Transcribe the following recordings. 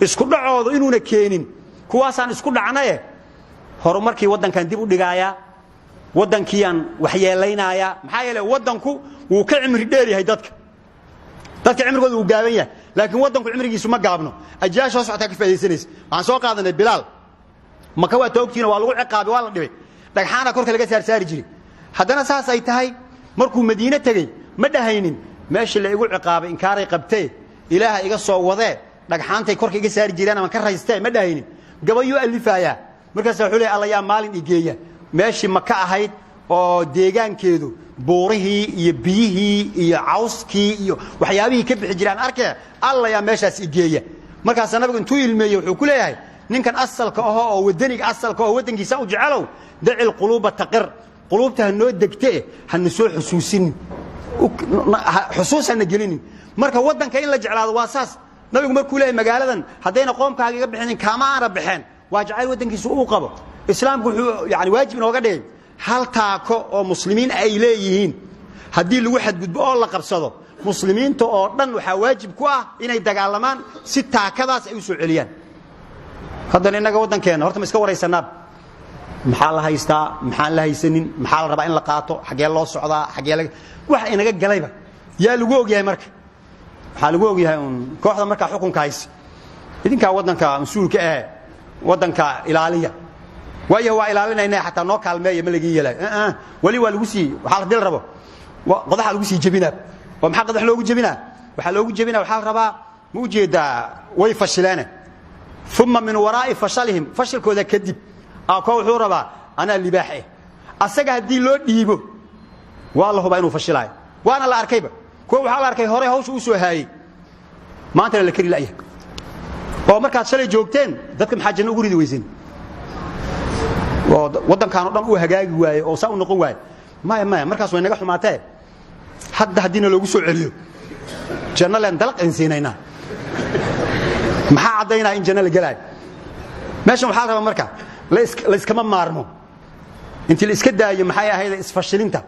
Isku dhacoodu inuuna keenin kuwaasaan isku dhacnaye horumarkii waddankan dib u dhigaayaa, waddankiiyaan waxyeelaynayaa. Maxaa yeele waddanku wuu ka cimri dheer yahay dadka. Dadka cimrigooda wuu gaaban yahay, laakiin waddanku cimrigiisu ma gaabno. Ajyaasha soo socotaa ka faa'idaysanaysa. Waxaan soo qaadanay Bilaal. Maka waa taogtiina, waa lagu ciqaabay, waa la dhibay, dhagxaana korka laga saarsaari jiray. Haddana saas ay tahay, markuu Madiine tegey ma dhahaynin meeshii la igu ciqaabay inkaaray qabtee, Ilaaha iga soo wadee, dhagxaantay korka iga saari jireen aman ka raystee, ma dhahaynin. Gabayuu alifaayaa. Markaasa wuxuu leey, "Alla yaa maalin igeeya meeshii Maka ahayd oo deegaankeedu buurihii iyo biyihii iyo cawskii iyo waxyaabihii ka bixi jiraan arkee, Alla yaa meeshaas igeeya." Markaasaa nabigu intuu ilmeeyey wuxuu ku leeyahay, ninkan asalka aho oo wadaniga asalka oo waddankiisa u jecelow, "Daci lquluuba taqir," quluubta ha noo degtee, hana soo xusuusinin, xusuus hana gelinin. Marka waddanka in la jeclaado waa saas. Nabigu markuu leeyahay, "Magaaladan haddayna qoomkaaga iga bixinin kaama aana baxeen," waa jacayl waddankiisa uu qabo. Islaamku wuxuu yani waajib inooga dhigay hal taako oo muslimiin ay leeyihiin haddii lagu xadgudbo oo la qabsado, muslimiinta oo dhan waxaa waajib ku ah inay dagaalamaan si taakadaas ay u soo celiyaan. Haddana innaga waddankeenna horta ma iska waraysanaab? Maxaa la haystaa? Maxaan la haysanin? Maxaa la rabaa in la qaato? Xaggee loo socdaa? Xaggee laga wax inaga galayba yaa lagu ogyahay? Marka waxaa lagu ogyahay uun kooxda markaa xukunka haysa. "Idinkaa waddanka mas-uulka eh, waddanka ilaaliya." Waayo, waa ilaalinayna, xataa noo kaalmeeya ma lagii yeelayo. Weli waa lagu sii, waxaa hadii la rabo qodaxa lagu sii jebinaa. Oo maxaa qodax loogu jebinaa? Waxaa loogu jebinaa, waxaa la rabaa, ma ujeedaa, way fashileene. Uma min waraa'i fashalihim, fashilkooda kadib ko wuxuu rabaa anaa libaax eh. Asaga haddii loo dhiibo waa la hubaa inuu fashilaayo, waana la arkayba. Kuwa waxaa la arkay horey hawsha u soo haayey, maantana la keri la'yahay. Oo markaad shalay joogteen dadka maxaa janno ugu ridi weyseen oo waddankaan o dhan uu hagaagi waaye oo saa u noqon waaye? Maya, maya, markaas way naga xumaatee, hadda haddiina loogu soo celiyo janno leen dalaq idin siinaynaa. Maxaa caddaynaya in janno la gelaayo? Meeshan waxaa la rabaa marka layskama maarmo. Intii la iska daayo maxay ahayd isfashilinta,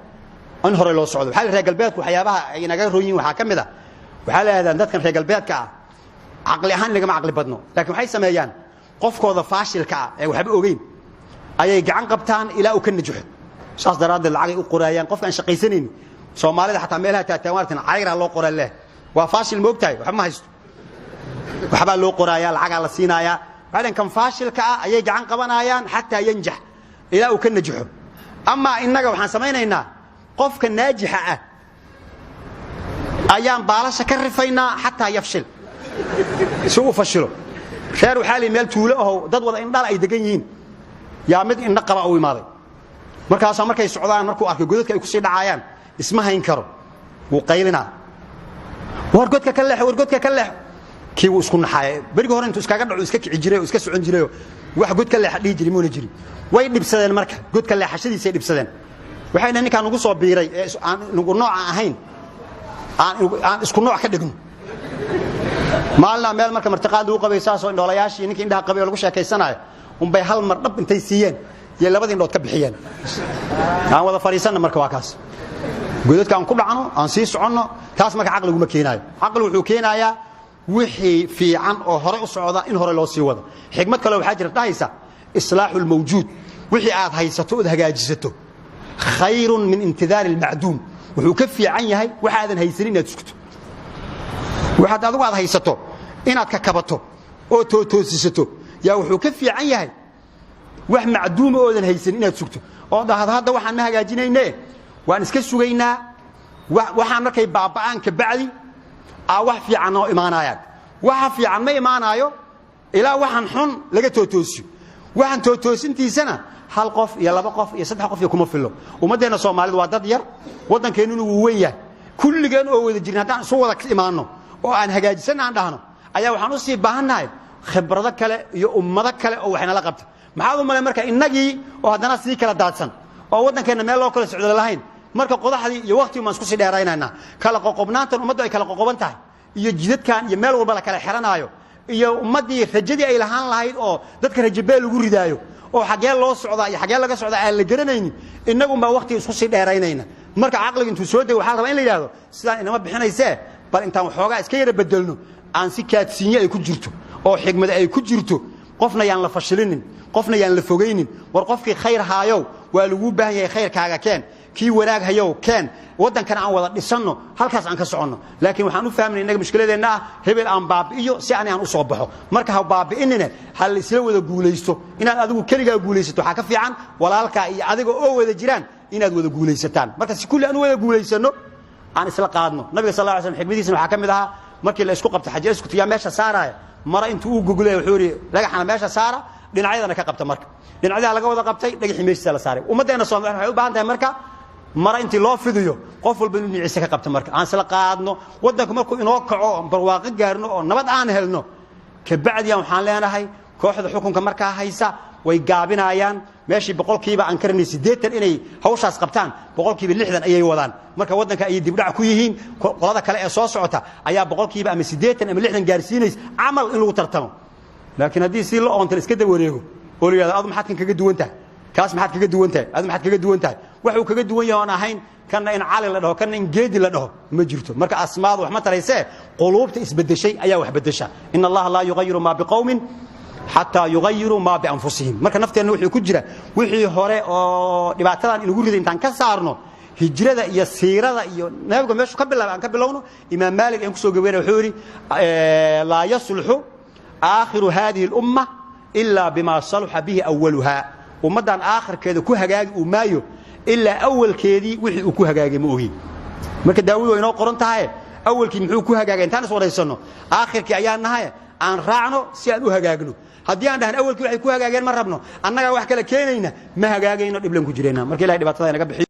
in hore loo socdo. Waxaa la reer galbeedku waxyaabaha ay naga roon yihin waxaa ka mid ah, waxaa la yidhahdaan dadkan reer galbeedka ah caqli ahaan lagama caqli badno, laakiin waxay sameeyaan qofkooda faashilka ah ee waxba ogeyn ayay gacan qabtaan ilaa uu ka najaxo. Saas daraaddeed lacagay u qoraayaan qofka aan shaqaysanaynin. Soomaalida xataa meelaha taataawaartan cayraa loo qoraa leh, waa faashil, ma ogtahay, waxba ma haysto, waxbaa loo qoraayaa, lacagaa la siinayaa. Waxay dhaheen kan faashilka ah ayay gacan qabanayaan xataa yanjax, ilaa uu ka najaxo. Amaa innaga waxaan samaynaynaa qofka naajixa ah ayaan baalasha ka rifaynaa xataa yafshil, si uu fashilo. Reer waxaa lii meel tuulo aho dad wada indhala ay degan yihiin yaa mid indho qaba u imaaday. Markaasaa markay socdaan, markuu arkay godadka ay kusii dhacaayaan, isma hayn karo, wuu qaylinaa, "War godka ka leexo, war godka ka leexo." Kii wuu isku naxaaya. Berigi hore intuu iskaga dhaco iska kici jiray oo iska socon jiray, wax god ka leexa dhihi jiray muuna jirin. Way dhibsadeen marka, godka leexashadiisay dhibsadeen. Waxay dhaheen, "Ninkaan nugu soo biiray ee aan nugu nooca ahayn aan isku nooc ka dhigno." Maalinaa meel marka martiqaad lagu qabay, saasoo indhoolayaashii ninkii indhaha qabay oo lagu sheekaysanaayo unbay hal mar dhab intay siiyeen iyo labadii indhood ka bixiyeen. Aan wada fadhiisanna marka, waa kaas godadka aan ku dhacno, aan sii soconno. Taas marka caqliguma keenaayo. Caqli wuxuu keenayaa wixii fiican oo hore u socda in hore loo sii wado. Xikmad kale waxaa jira dhahaysa, islaaxu lmawjuud, wixii aad haysato ood hagaajisato, khayrun min intidaari almacduum, wuxuu ka fiican yahay waxaadan haysanin inaad sugto. Waxaad adigu aad haysato inaad ka kabato oo tootoosisato yaa wuxuu ka fiican yahay wax macduuma oodan haysanin inaad sugto oo dhahdo, "Hadda waxaan ma hagaajinayne, waan iska sugaynaa, waxaan markay baaba'aan kabacdi aa wax fiican noo imaanayaan." Waxa fiican ma imaanaayo ilaa waxaan xun laga tootoosiyo. Waxaan tootoosintiisana hal qof iyo laba qof iyo saddex qof iyo kuma fillo. Ummaddeenna Soomaalidu waa dad yar, waddankeennuna wuu weyn yahay. Kulligeen oo wada jirin haddaan isu wada imaanno oo aan hagaajisan aan dhahno, ayaa waxaan usii baahannahay khibrado kale iyo ummado kale oo waxnala qabta. Maxaad u malay marka innagii oo haddana sii kala daadsan oo waddankeenna meel loo kala socdo lahayn? Marka qodaxdii iyo waqtigii baan isku sii dheeraynaynaa. Kala qoqobnaantan ummaddu ay kala qoqoban tahay iyo jidadkan iyo meel walba la kala xeranaayo iyo ummaddii rajadii ay lahaan lahayd oo dadka rajabeel lagu ridaayo oo xaggee loo socdaa iyo xaggee laga socdaa aan la garanaynin, innagunbaa waqtiga isku sii dheeraynayna. Marka caqliga intuu soo dego waxaa la rabaa in la yidhahdo, sidaan inama bixinaysee, bal intaan waxoogaa iska yara bedelno Aan si kaadsiinye ay ku jirto oo xigmad ay ku jirto, qofna yaan la fashilinin, qofna yaan la fogaynin. War qofkii khayr haayow, waa laguu baahan yahay, khayrkaaga keen. Kii wanaag hayow keen. Waddankana aan wada dhisanno, halkaas aan ka soconno. Laakiin waxaan u fahmnay innaga mushkiladeenna ah hebel aan baabi'iyo si ani aan u soo baxo. Marka ha baabi'inine, ha la isla wada guulaysto. Inaad adigu keligaa guulaysato waxaa ka fiican walaalkaa iyo adiga oo wada jiraan inaad wada guulaysataan. Marka si kulli aan u wada guulaysanno, aan isla qaadno. Nabiga sal lla ly slam xikmadiisana waxaa ka mid ahaa markii la isku qabto xajar isku tiyaa meesha saaraya, mara intuu u gogolaya wuxuu yidhi: "Dhagaxana meesha saara, dhinacyadana ka qabta." Marka dhinacyadaa laga wada qabtay, dhagaxii meeshiisa la saaray. Ummaddeena Soomaliya waxay u baahan tahay marka mara intii loo fidiyo, qof walba inuu dhinaciisa ka qabto. Marka aan isla qaadno. Waddanku markuu inoo kaco oo barwaaqo gaarno oo nabad aan helno, kabacdiyan waxaan leenahay kooxda xukunka markaa haysa way gaabinayaan. Meeshii 100% aan karanay 80 inay hawshaas qabtaan, 60% ayay wadaan. Marka waddanka ayay dibdhac ku yihiin. Qolada kale ee soo socota ayaa 100% ama 80 ama 60 gaarsiinaysa camal in lagu tartamo. Laakiin haddii si la oonta la iska daba wareego oo la yidhahdo, "Adu maxaad kan kaga duwan tahay? Kaas maxaad kaga duwan tahay? Adu maxaad kaga duwan tahay?" Waxuu kaga duwan yahay oon ahayn kanna in Cali la dhaho, kanna in Geedi la dhaho, ma jirto. Marka asmaadu wax ma taraysee, quluubta isbedeshay ayaa wax bedesha. إن الله لا يغير ما بقوم حتى يغيروا ما بأنفسهم. Marka nafteenna wuxuu ku jira wixii hore oo dhibaatadan inagu riday intaan ka saarno, hijrada iyo siirada iyo nabiga meeshu ka bilaabay aan ka bilowno. Imaam Maalik aan kusoo gabeynay wuxuu yidhi: "لا يصلح آخر هذه الأمة إلا بما صلح به أولها." Ummaddan aakhirkeeda ku hagaagi uu maayo ilaa awalkeedii wixii uu ku hagaagay ma ogin. Marka daawadu way inoo qoran tahay. Awalkii muxuu ku hagaagay intaan is waraysanno, aakhirkii ayaan nahay, aan raacno si aan u hagaagno. Haddii aan dhahan awalkii waxay ku hagaageen ma rabno, annagaa wax kale keenayna, ma hagaagayno, dhiblan ku jirayna. Marka Ilahay dhibaatada inaga bixiyo.